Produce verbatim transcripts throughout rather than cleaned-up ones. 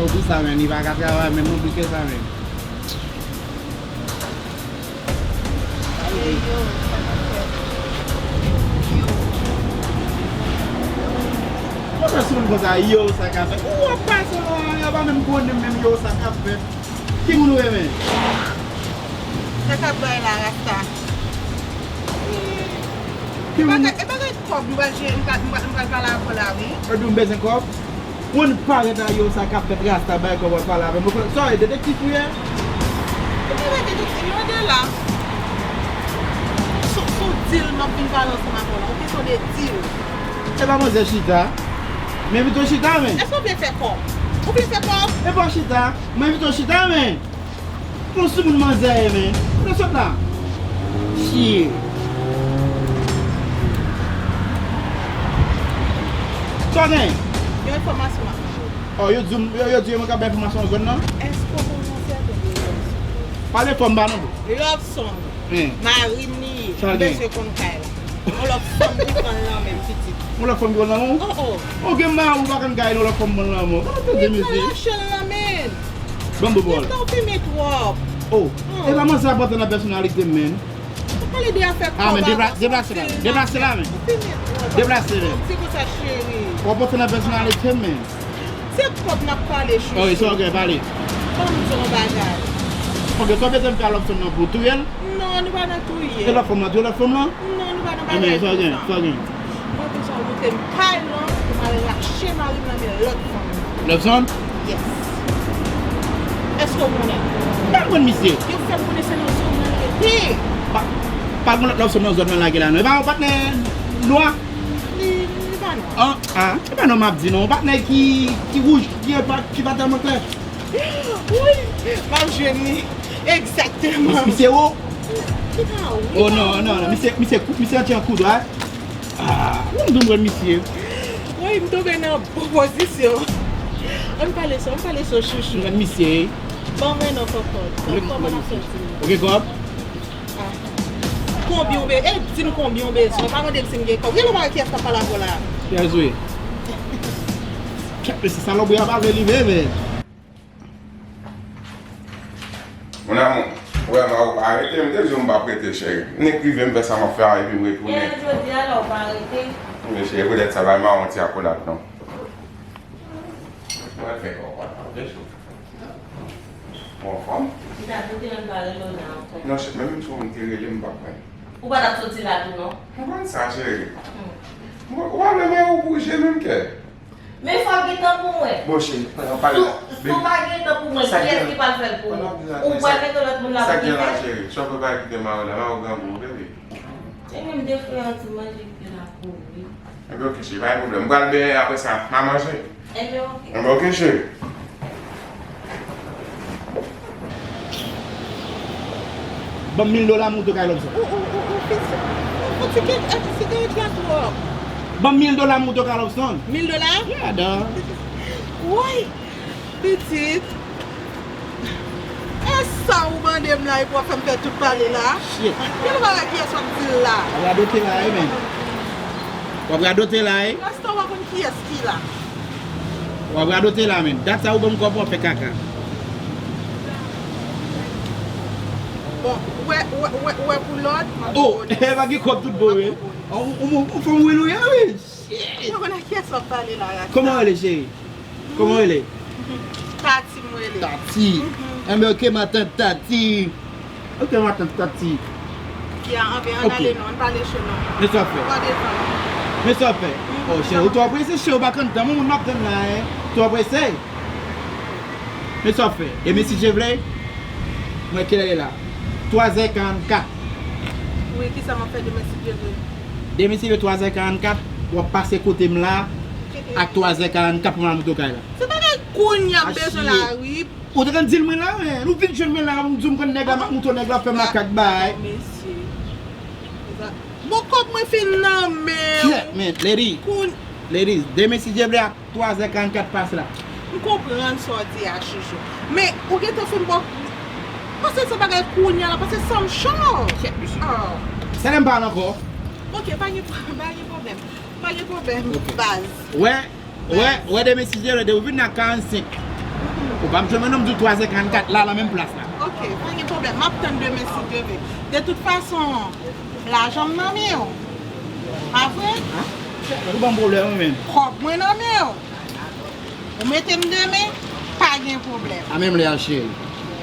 Ou di sa, men, li pa ka travay, men, nou di ke sa, men. Mwen fè sou moun konsa, yo, sa k ap fèt. Ou ap pase lò a, yo pa menm konnen menm, yo, sa k ap fèt. Ki moun ou ye, men? Sa k ap bay la, Rasta? Ki moun? E bagay, e bagay kòb nou pral jere, nou pral, nou pral, nou pral pale avè w la, wi. Ou di m bezwen kòb? Moun parèt a yo, sa k ap fèt, Rasta bay kòb, w ap pale avè m. Sa w ye, detektif ou ye? Ou pa detektif, yo de la. Sou, sou dil m ap vin pale ansanm avè w la, oke, se de dil. E pa manzè chita. M envite w chita, men. Èske w vle fè kòb? Ou vle fè kòb? E pa w chita. M envite w chita, men. Bon, sou moun manzè ye, men. Kote w sot la? Shit. Sa w gen? Yon enfòmasyon m ap mande w. Oh, yo di m, yo, yo di yo mwen ka bay enfòmasyon nan zòn nan. Èske w konn yon sèten Love Song? Pale fò, m pa nan. Love Song. Mari m li ye. Sa l gen? M bezwen konn kay la. Yon lòt fanm ki pran l nan men m, pitit. Yon lòt fanm ki pran l nan men w? Oh, oh. Ok, m pa ou pa konn kay yon lòt fanm pran l nan men w. Kòman tande mesye? Li pran lache l nan men l. Ban m bobòl. Li tanpime twòp. Oh. E pa manzè a pòte nan pèsonalite m, men. Ou pale de afè kòb. Ah, men deplase la, men. Deplase la, men. Deplase, men. Se konsa, cheri. W ap pòte nan pèsonalite m, men. Se kòb n ap pale, chouchou. Ok, sa w gen, pale. Ban m di w yon bagay. Ok, sa w bezwen m fè a lòt fanm nan pou touye l? Non, nou pa nan touye. E lòt fanm nan, touye lòt fanm nan? Non, nou pa nan bagay konsa. Sa w gen, sa w gen. Mwen bezwen w montre m kay lan pou m al rache mari m nan men lòt fanm nan. Love Zone? Yes. Èske w konnen? M pa konn misye. Yo fè m konnen se nan zòn nan l rete. Pa, pa gen lòt Love Zone nan zòn nan lage la, non. E pa yon patnè nwa? Li, li pa nwa. Ah, ah, e pa non m ap di non. Yon patnè ki, ki wouj, ki, ki pa, ki pa tèlman klè. Wi, m ap jwenn li. Egzakteman. Misye wo? Li pa wo. Oh non, non, non. Misye, misye kou-, misye anti an kou dwa. Ah, ou m di m wè misye. Wi, m tonbe nan bon pozisyon. Ann pale sa, ann pale sa, chouchou. M wè misye. Ban mwen non, kòkòt. Kòkòt, kòman n ap fè di? Ok, kòb. Ah. Konbyen w be-, e, di m konbyen w bezwen. Pa mande m si m gen kòb. Gen lè w pa wè kiyès k ap pale avè w la. Kiyès ou ye? Kèt mesye, salopri a pa vle li vre, men. Mon amour, vrèman, ou pa rete, m te di w m p ap rete, cheri. Nèg rive, m fè sa m ap fè a, epi m retounen. E jodi a la, ou pa rete? Men cheri, poutèt sa, bay mawon ti akolad, non. Mwen fè kòkòt, ok, chou. Ou anfòm? Li ta koute, m pa rele w la ankò. Non, cheri, menm si w te rele m, m p ap pran. Ou pa t ap soti la tou, non? M konn sa, cheri. Hmm. Mwen, ou pa vle, men ou bouje menm kè. Men fò w gen tan pou mwen. Bon, cheri, pale, pale. Si w pa gen tan pou mwen, kiyès ki pral fè l pou ou? Ou pral mete lòt moun la pou li fè l? Sa k gen la, cheri? Chofè pa kite mari la, mari grangou, bebe. E menm de frè an ti manje ki te la kouri. Enben, ok, cheri, pa gen pwoblèm. M pral benyen, apre sa, m a manje. Enben, ok. Enben, ok, cheri. Ban m mil dola, m moute w kay Love Zone. Ou, ou, ou, ou, fix, ou, ou ti kèt, e, sigarèt la twòp. Ban m mil dola, m moute w kay Love Zone. Mil dola? Yeah, dog. Woy! Pitit, e sa ou mande m la epi w ap fè m fè tout pale la? Shit. Gen lè w pa wè kiyès w ap di l la. W ap radote la, wi, men. W ap radote la, wi. Rasta, w pa konn kiyès ki la. W ap radote la, men. Dat sa ou ban m kòb, w ap fè kaka. Bon, w wè, w wè, w wè, w wè pou lòd, m ap... Oh, e pa gen kòb tout bon, wi. Ou, ou, ou, ou fanm wi, wi, wi. Shit. Mwen konn ak kiyès w ap pale la, Rasta. Kòman w rele, cheri? Kòman w rele? Tati, mwen rele. Tati. Mhm. Enben, ok, matant Tati. Ok, matant Tati. Ya, anben, ann ale non, ann pale cho non. Men sa w fè. Pran de tan. Men sa w fè. Mhm. Oh, cheri, ou twò prese, cheri, ou pa konn tan, moun m ap tann la, en. Ou twò prese. Men sa w fè. Demen, si Dye vle, mwen, kilè l ye la? Twa zè karannkat. Wi, kisa m ap fè demen, si Dye vle? Demen, si Dye vle, twa zè karannkat, w ap pase kote m la, ak twa zè karannkat pou m al moute w kay la. Se bagay kounye a m bezwen la, wi. Ou te konn di l mwen la, men. Ou vin jwenn mwen la, ou di m konn nèg la, m ap moute w, nèg la fè makak bay. Mesye. Bon, kòb mwen fin nan men w. Shit, man, lady. Ladies, demen, si Dye vle, a twa zè karannkat pase la. M konprann sa w di a, chouchou. Men, ou gentan fin bò. Pase se bagay kounye a la, pase sa m cho. Shit, mesye. Ah. Tande m pale ankò. Ok, pa gen, pa gen pwoblèm. Pa gen pwoblèm, baz. Wè, wè, wè, demen, si Dye vle, depi w vin nan karannsenk, Ou pa m jwenn mwen non, m di w twa zè karannkat la, nan menm plas la. Ok, pa gen pwoblèm. M ap tann demen si Dye vle. De tout fason, lajan m nan men w. Pa vre? Ou ban m pwoblèm, wi, men. Kòb mwen nan men w. Ou mete m demen, pa gen pwoblèm. A menm lè a, cheri.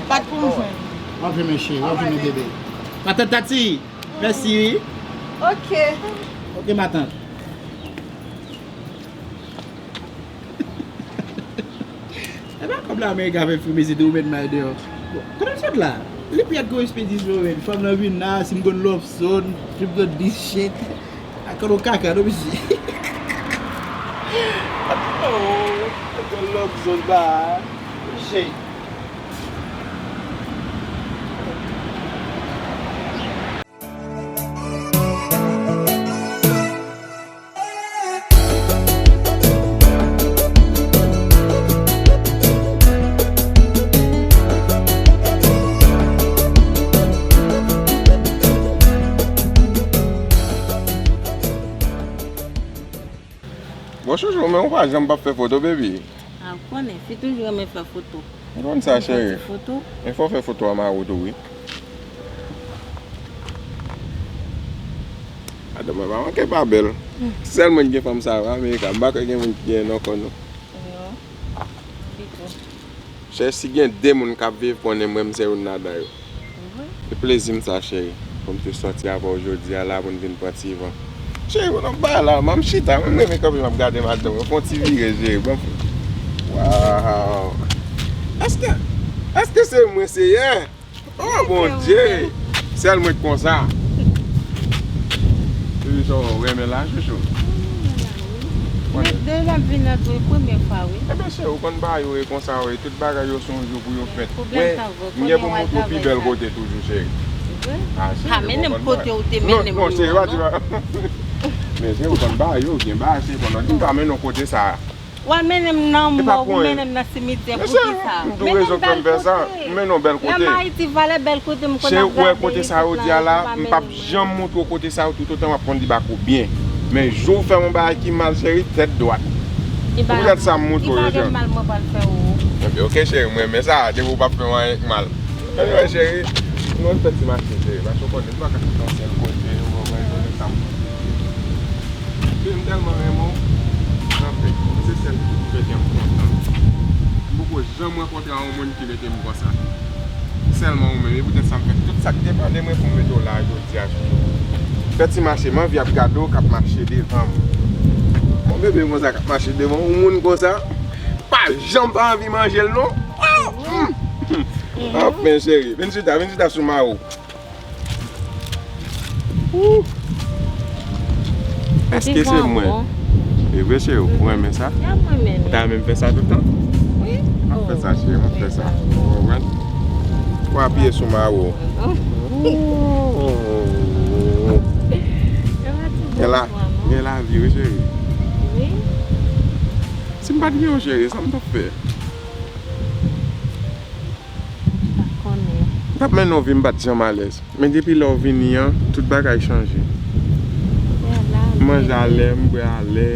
Bat pou m jwenn. W ap jwenn, men, cheri. W ap jwenn, men, bebe. Matant Tati, mèsi, wi. Ok. Ok, matant. E pa kòb la America fè frim isit, ou met may deyò. Bon, kote m sot la? Li pèt gon espedisyon, men. Fanm nan vin la, si m konn love zone, trip zone this shit. A kote w kaka, non, mesye? Oh, kote love zone ba. Shit. Bon, chouchou, men ou pa janm p ap fè foto, baby. A, ou konnen, fi toujou renmen fè foto. M konn sa, cheri. Fè ti foto. Men fò w fè foto a mari w tou, wi. Madanm mwen pa manke pa bèl. Sèl mwen ki gen fanm sa yo America. M pa kwè gen moun ki gen non kon nou. Non. Ditou. Cheri, si gen de moun k ap viv konnen mwen, m se youn ladan yo. Wi. E plezi m sa, cheri, pou m te sòti avè w jodi a la pou n vin pran ti van. Cheri, mwen nan bay la, m chita, mwen renmen kanpe, m ap gade madanm mwen. Fè yon ti vire, cheri. Bon, waw. Èske, èske se mwen, Seyè? Oh, Bondye! Sèl mwen k konsa. Epi sa w renmen la, chouchou? Mwen renmen la, wi. Mwen de lè m vin nan tou, e premye fwa, wi. Ebyen, cheri, ou konn bagay yo e konsa, wi. Tout bagay yo se yon jou pou yon fèt. Pwoblèm sa, wi. M gen pou m montre w pi bèl kote toujou, cheri. Vre? A, cheri, ou konn bagay. Pa mennen m kote ou te mennen m yo, non. Non, non, cheri, pa di pa. Men, cheri, ou konn bagay yo, gen bagay, cheri, pandan di m pa mennen w kote sa. W al mennen m nan mòg, ou mennen m nan simityè, poukisa? Mennen m bèl kote. M mennen w bèl kote. Menm Ayiti, valè bèl kote m konn ap gade isit la, m pa mennen m. Cheri, ou wè kote sa yo di a la, m p ap janm montre w kote sa yo toutotan m ap konn li ba kou byen. Men jou w fè m yon bagay ki mal, cheri, tèt dwat. Ou gad sa m montre w yo, Jan. Li pa gen mal mwen pral fè ou. Ebyen, ok, cheri, m renmen sa, depi w p ap fè m anyen k mal. Anyway, cheri, nou fè ti mache, cheri, paske w konnen m pa ka sot nan sèl kote, ou konprann, konnen sa m. Cheri, m tèlman renmen w. Anfen, ou se sèl fi ki mete m kontan. M poko janm rankontre a yon moun ki mete m konsa. Sèlman ou menm. E poutèt sa m fè tout sa k depann de mwen pou m mete w la jodi a, chouchou. Fè ti mache, m anvi ap gade w k ap mache devan m. Yon bebe konsa k ap mache devan yon moun konsa, pa janm pa anvi manje l non. Oh! Hmm. Anfen, cheri, vin chita, vin chita sou mari w. Ooh. Èske se mwen? E vre, cheri, ou renmen sa? Ou ta renmen m fè sa tout tan? Wi. M ap fè sa, cheri, m ap fè sa. Ou konprann? Ou apiye sou mari w. Ooh. Gen la, gen lavi, wi, cheri. Wi. Si m pa t gen w, cheri, sa m t ap fè? M pa konnen. M t ap mennen w vi m pa t janm alèz. Men depi lè w vini an, tout bagay chanje. M manje alè, m bwè alè.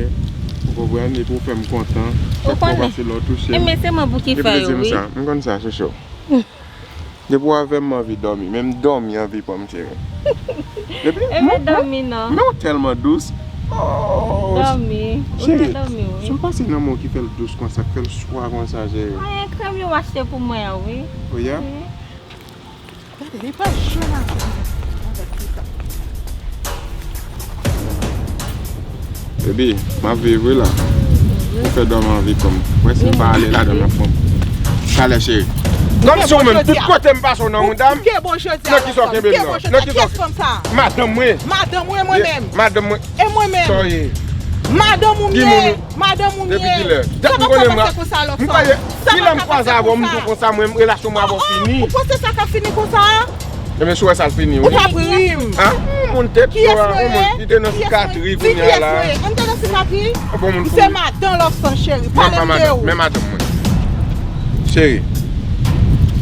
Ou konprann? Epi w fè m kontan. Chak fwa w pase la w touche m. Ebyen, se mwen pou ki fè yo, wi. E plezi m sa. M konn sa, chouchou. Depi w avè m, m anvi dòmi. Menm dòmi anvi pran m, cheri. Depi, ebyen, dòmi non. Men w tèlman dous. Oh, dòmi. Cheri, ou te dòmi, wi. Se yon pase nan men w ki fè l dous konsa, ki fè l swa konsa, cheri. Anyen, krèm yo achte pou mwen an, wi. O ya? Wi. Gade, li pa jwenn ankò. Gade, li pa. Baby, m ap viv wi la. Ou fè dòmi anvi pran m. Mwen si m pa ale ladan m ap pran m. Talè cheri. Kòmsi ou menm tout kote m pase w nan mouda m. Nan kisa w kenbe m nan? Nan kisa w kenbe m? Madanm mwen. Madanm mwen, mwen menm. Madanm mwen. E mwen menm. Sa w ye? Madanm ou m ye. Madanm ou m ye. Depi kilè? Sa pa ka pase konsa lòt sa. Kilè m kwaze avè w m di w konsa mwen relasyon mwen avè w fini? Ou panse sa ka fini konsa? Ebyen si w wè sa l fini wi. Ou t ap ri m. An, yon moun tèt cho a, yon moun ki te nan sikatri kounye a la. Di kiyès mwen ye? An te nan sikatri? M se madan Lòfsan cheri, pale m de ou. Men madanm mwen. Cheri.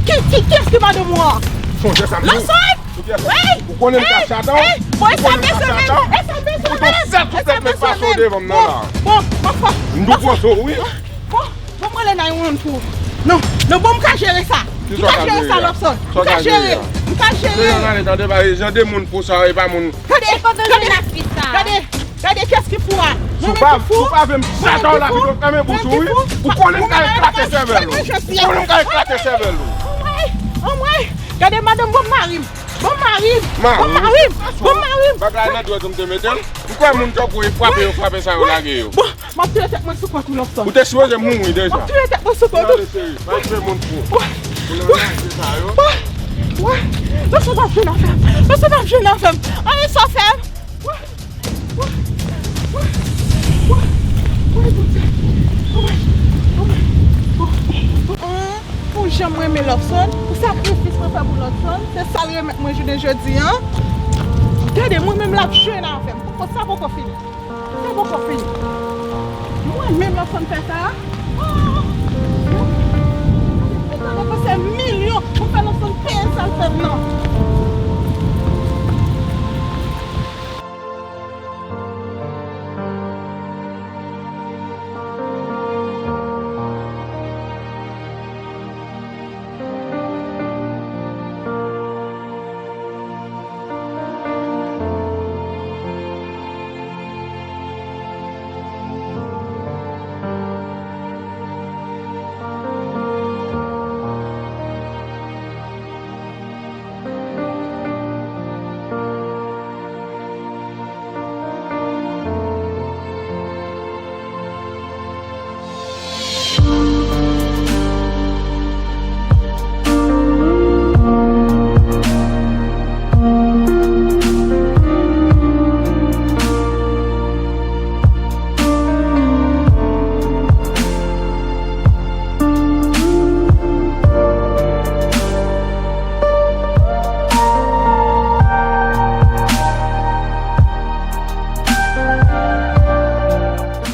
Ki, ki, kiyès ki madanm ou an? Sonje sa m di w. Lòfsan! Ou konnen m ka chat an? Ou konnen m ka chat an? Ou tou sèt sou sèt mèt pase w devan m nan la. Bon, bon, bon. M tou pwose w wi. Bon, bon, mwen le nine one one pou ou. Non, non, bon, m ka jere sa. M ka jere sa, Lobson. M ka jere. M ka jere. Se yon ale tande, ba, e jan de moun fou sa, e pa moun. Gade, gade, gade, gade, kiyès ki fou a? Mwen menm ki fou? Mwen menm ki fou? Mwen menm ki fou? Ou konnen m ka eklate sèvèl ou. Ou konnen m ka eklate sèvèl ou. Anmwey, anmwey, gade madanm, bon mari m. Bon mari m. Bon mari m. Bon mari m. Bagay nan dwèt ou m te mete l. M kwè moun tankou yo frape, yo frape sa, yo lage yo. Bon, m ap touye tèt mwen sou kont ou, Lobson. Ou te sipoze mouri deja. M ap touye tèt mwen sou kont ou. Gade, cheri, pa jwe moun fou. Ou nan lage sa yo. Lobson ap jwenn afè m. Lobson ap jwenn afè m. Anyen sa fè m. Pou jan mwen renmen Lobson, pou sakrifis mwen fè pou Lobson, se sa l remèt mwen jounen jodi a. Gade, mwen menm l ap jwe nan afè m. Poko, sa poko fini. Sa poko fini. Mwen menm Lobson fè sa. Oh! Mwen ta depanse milyon pou fè Lobson peye sa l fè m nan.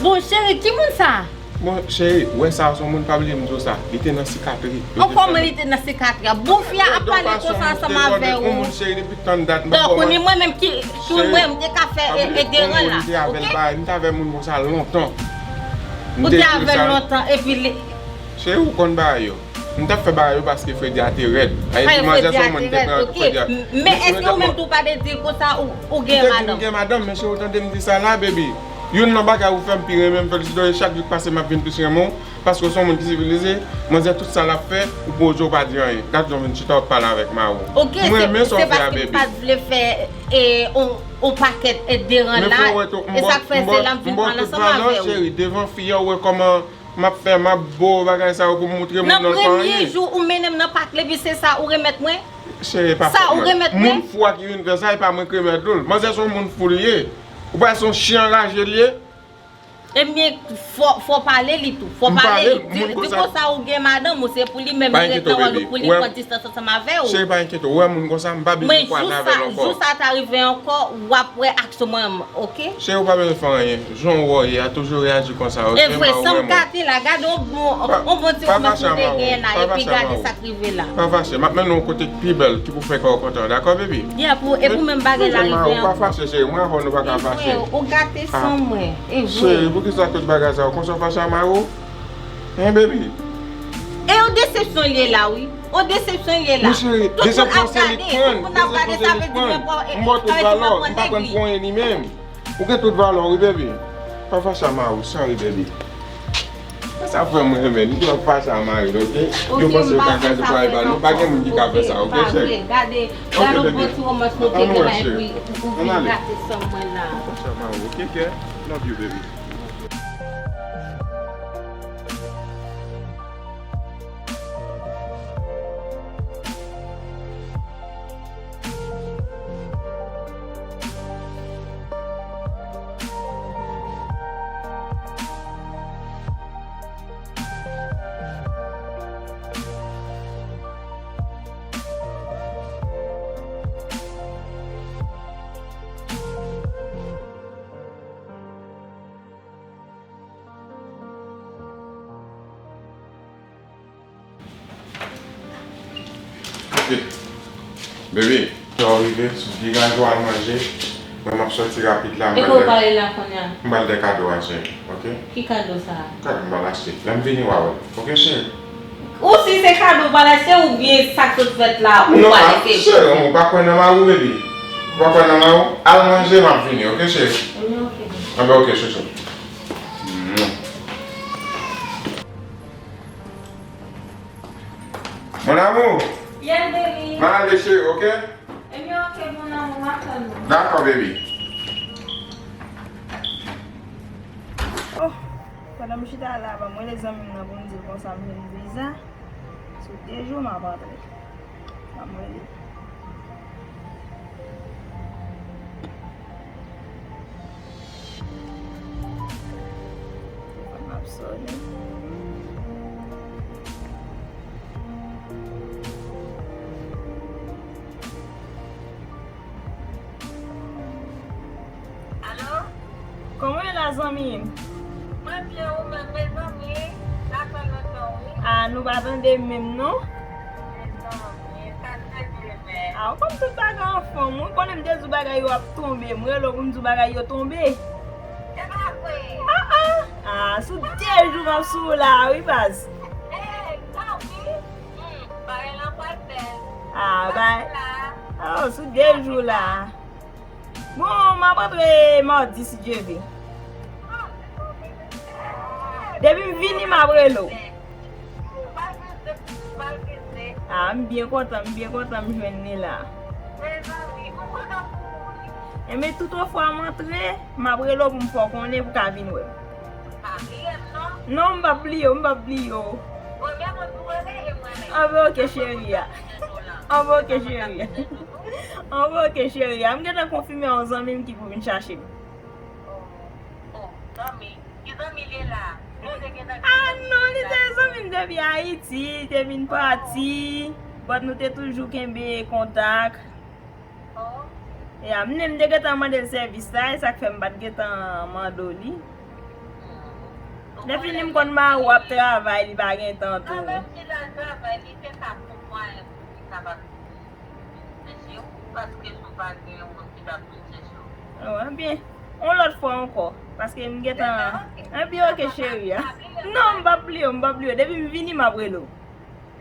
Bon, cheri, ki moun sa? Bon, cheri, wè sa, se yon moun, pa bliye m di w sa. Li te nan sikatri. An, kòman li te nan sikatri a? Bon, fi a ap pale konsa ansanm avè ou. Yon moun, cheri, depi tann dat, m pa kòman. Donk, ou ni mwen menm ki, ki wè m te ka fè e, e deran la, oke? M te avè l, m te avè moun konsa lontan. Ou te avè l lontan, epi li. Cheri, ou konn bagay yo. M t ap fè bagay yo paske fredi a te rèd. Fredi a te rèd, oke. Men èske ou menm tou pa te di l konsa ou, ou gen madanm? M te di m gen madanm, men cheri, ou tande m di sa la, baby. Youn nan bagay ou fè m pi renmen m fè l, se chak jou k pase m ap vin plis renmen w, paske w se yon moun ki sivilize, manzè tout sa l ap fè, ou poze w pa di anyen. Gad jan w vin chita w ap pale avèk mari w. Oke, se, se paske m pa t vle fè, e, on, on pakèt, e, deran la, e sa k fè se la m vin pale ansanm avè w. Cheri, devan fi a, ou wè kòman m ap fè, m ap bo bagay sa yo pou m moutre moun nan l pa anyen. Nan premye jou ou mennen m nan pak legliz, se sa ou remèt mwen? Cheri, e pa fòt mwen. Sa ou remèt mwen? Moun fou a ki vin fè sa, e pa mwen k remèt ou l. Manzè se yon moun fou li ye. Ou pa wè se yon chen anraje li ye? Ebyen, fò, fò pale li tou. Fò pale li. Di, di konsa ou gen madanm ou, se pou li menm li ret nan wòl ou, pou li pran distans ansanm avè w. Cheri, pa enkyete w. Ou wè moun konsa, m pa bezwen pale avè l ankò. Men jou sa, jou sa ta rive ankò, w ap wè aksyon mwen, oke? Cheri, ou pa bezwen fè anyen. Jan w wè w ye a, toujou reyaji konsa, oke? E vre, san m gate la, gade yon bon, yon bon ti womans nou te genyen la, epi gade sa k rive la. Pa fache, m ap mennen w kote k pi bèl, ki pou fè kè w kontan, dakò, baby? Yeah, pou, e pou menm bagay la rive ankò. Pa fache, cheri, mwen avè w nou pa ka fache. Ou gate san mwen, e vre. Cheri, poukisa tout bagay sa yo? Konsa w fache a mari w? Hein, baby? E yon desepsyon l ye la, wi. Yon desepsyon l ye la. Wi, cheri, desepsyon se li k pran. Tout moun ap gade, sa vle di mwen pran, e, sa vle di mwen pran nèg li. M ba w tout valè w, m pa pran pou anyen li menm. Ou gen tout valè w, wi, baby. Pa fache a mari w, sorry, baby. Sa fè mwen renmen, nou ap fache a mari nou, oke? Yo panse yo ka kraze pway ba nou, pa gen moun ki ka fè sa, oke, cheri? Gade, gade yon bon ti womans nou te gen la, epi ou vin gate san mwen la. Pa fache a mari w, oke, kè? Love you, baby. Ok. Baby, lè w rive, degaje w al manje. Mwen, m ap sòti rapid la, m pral de kado a, cheri, ok? Ki kado sa a? Kado m pral achte. Lè m vini, w a wè. Ok, cheri? Ok, Ou si se kado w pral achte oubyen sa k sot fèt la ou pral achte? Non, cheri, ou pa kwè nan mari w, baby? Ou pa kwè nan mari w? Al manje, m ap vini, oke, cheri? Ebyen, oke. Anben, oke, chouchou. Mm. Mon amour. Yes, baby. M ale, cheri, oke? Ebyen, oke, mon amour, m ap tann ou. Dakò, baby. Oh, pandan m chita la, ban m rele zanmi m nan pou m di l konsa m jwenn viza. Sou de jou, m ap antre. Ban m rele. Telefòn m ap sonnen. Alo? Kòman w ye la, zanmi m? Mwen byen, ou menm, mezanmi? Sa fè lontan, wi. A, nou pa tande menm, non? Mezanmi, sa trè byen, men. A, ou konn tout bagay anfòm. Ou konnen m te di w bagay yo ap tonbe. M rele w pou m di w bagay yo tonbe. Se pa vre? A, a. A, sou de jou m ap sou ou la, wi, baz. Ey, tanpri. Hmm, bagay lan pral bèl. A, bay. Baz la. A, sou de jou la. Bon, m ap antre madi, si Dye vle. Depi m vini, m ap rele w. A, m byen kontan, m byen kontan m jwenn li la. Enben, tout fwa m antre, m ap rele w pou m fè w konnen pou w ka vin wè m. Non, m p ap bliye w, m p ap bliye w. Anben, oke, cheri a. Anben, oke, cheri a. Anben, oke, cheri a. M gentan konfime yon zanmi m ki pou vin chache m. Oh, oh, zanmi. Ki zanmi li ye la? Bon, te gen zanmi. A non, li te zanmi m depi Ayiti, li te vin pati. But nou te toujou kenbe kontak. Oh. Ya, m, m te gentan mande l sèvis la, e sa k fè m pa t gentan mande w li. Hmm. Lè fini m konn mari w ap travay, li pa gen tan tou. Non, menm si l al travay, li te ka fon mwayen pou li kapab vin chèche w, paske si w pa gen yon moun ki t ap vin chèche w. Oh, anben, yon lòt fwa ankò, paske m gentan. Enben, oke. Enben, oke, cheri a. Non, m p ap bliye w, m p ap bliye w. Depi m vini, m ap rele w.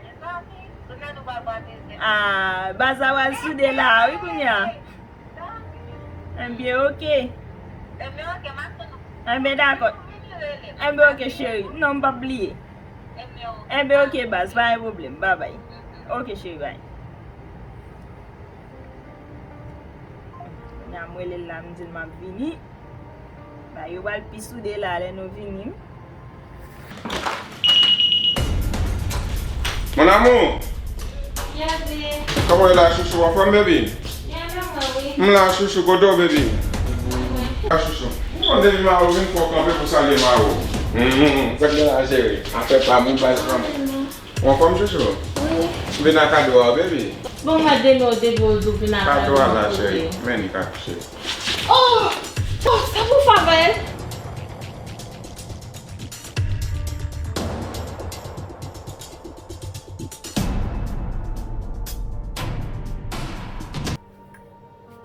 Mezanmi, kounye a nou pral pran plezi. Ah, baz la pral soude la, wi, kounye a. Enben, oke. Enben, oke, m ap tann ou. Enben, dakò. Enben, oke, cheri. Non, m p ap bliye. Enben, oke, baz, pa gen pwoblèm. Babay. Oke, cheri, bay. Kounye a, m rele l la, m di l m ap vini. Bagay yo pral pi soude la lè nou vini. Mon amour. Yes, babe. Kòman w ye la, chouchou? Anfòm, baby? Yeah, m anfòm, wi. M la, chouchou, kote w, baby? M la, chouchou. Ou konn depi mari w vin, fò w kanpe pou salye mari w. Mm, mm, mm. Sa k gen la, cheri? Afè pa m, ou baz pa m. Ou anfòm, chouchou? Wi. Vin ak kado a, baby. Bon, mwen demen w depi w di w vin ak kado a la, cheri. Men li, kado, cheri. Oh! Oh, sa pou favè.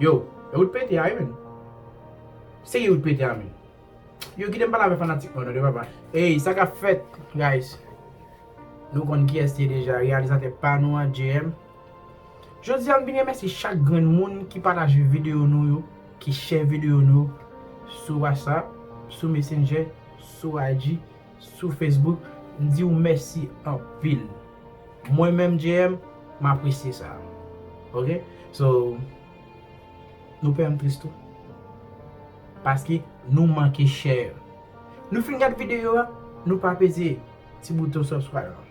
Yo, e wout pete a, wi, menn. Serye, wout pete a, menn. Yo, kite m pale avè fanatik mwen, non, de papa. Ey, sa k ap fèt, guys? Nou konn kiyès li ye deja, reyalizatè pa nou an, J M. Jodi a, m vin remèsye chak grenn moun ki pataje videyo nou yo, ki share videyo nou yo sou WhatsApp, sou Messenger, sou I G, sou Facebook. M di w mèsi anpil. Mwen menm, J M, m apresye sa. Oke? So, nou pè m tris tou. Paske nou manke share. Nou fin gad videyo a, nou pa peze ti bouton subscribe la.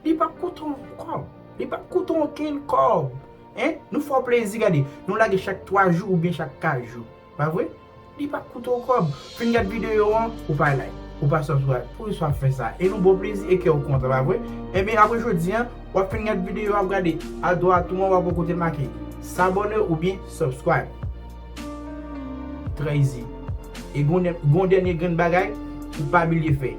Li p ap koute w kòb. Li p ap koute w okenn kòb. Hein? Nou fè w plezi, gade. Nou lage chak twa jou oubyen chak kat jou. Pa vre? Li p ap koute w kòb. Fin gad videyo an, ou pa like, ou pa subscribe. Poukisa w ap fè sa? E nou ba w plezi e kè w kontan, pa vre? Enben, apre jodi a, w ap fin gad videyo a, w ap gade adwat ou an, w ap wè kote l make s'abonner oubyen subscribe. Trè easy. E gon dè-, gon dènye grenn bagay ou pa bliye fè.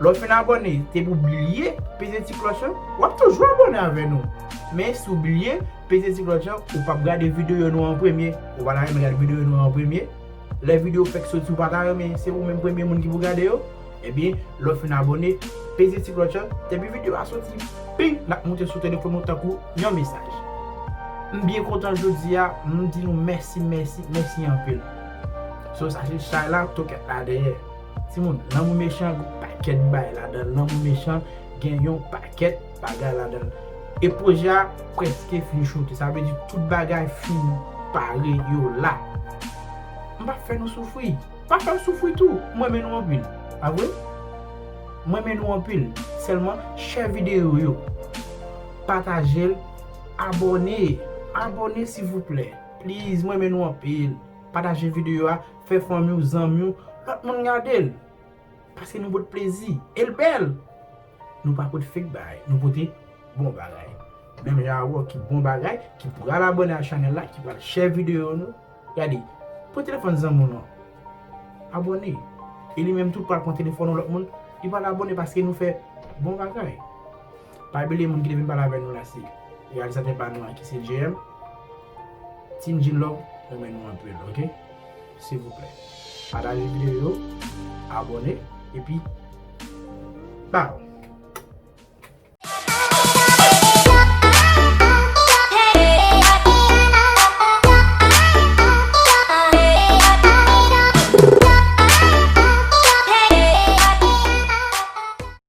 Lè w fin abòne, te pou bliye peze ti klòch lan, w ap toujou abòne avè nou. Men si w bliye peze ti klòch lan, ou p ap gade videyo nou an premye. Ou pa ta renmen gade videyo nou an premye. Lè videyo fèk soti, ou pa ta renmen se ou menm premye moun ki pou gade yo. Ebyen, lè w fin abòne, peze ti klòch la, depi videyo a soti, ping, l ap moute sou telefòn ou tankou yon mesaj. M byen kontan jodi a, m di nou mèsi, mèsi, mèsi anpil. So, sachet chay la, tokèt la dèyè. Timoun, lanmou mechan, gen pakèt bagay ladan l. Lanmou mechan, gen yon pakèt bagay ladan l. E pwojè a prèske fin choute. Sa vle di tout bagay fin pare, yo la. M p ap fè nou soufri. Pa fè m soufri tou. Mwen renmen nou anpil. Pa vre? Mwen renmen nou anpil. Sèlman, share videyo yo. Pataje l. Abòne. Abòne, silvouplè. Please, mwen renmen nou anpil. Pataje videyo a. Fè fanmi w, zanmi w, lòt moun gade l. Paske nou pote plezi. E l bèl. Nou pa pote fake bagay. Nou pote bon bagay. Menm jan avè w ki bon bagay, ki pral abòne a chanèl la, ki pral share videyo nou. Gade, pran telefòn zanmi w non. Abòne. E li menm tou pral pran telefòn yon lòt moun, li pral abòne paske nou fè bon bagay. Pa bliye moun ki te vin pale avè nou la se reyalizatè pa nou an ki se J M. Team Jean Love, nou renmen nou anpil, ok? Silvouplè. Pataje videyo yo, abòne, epi, baw!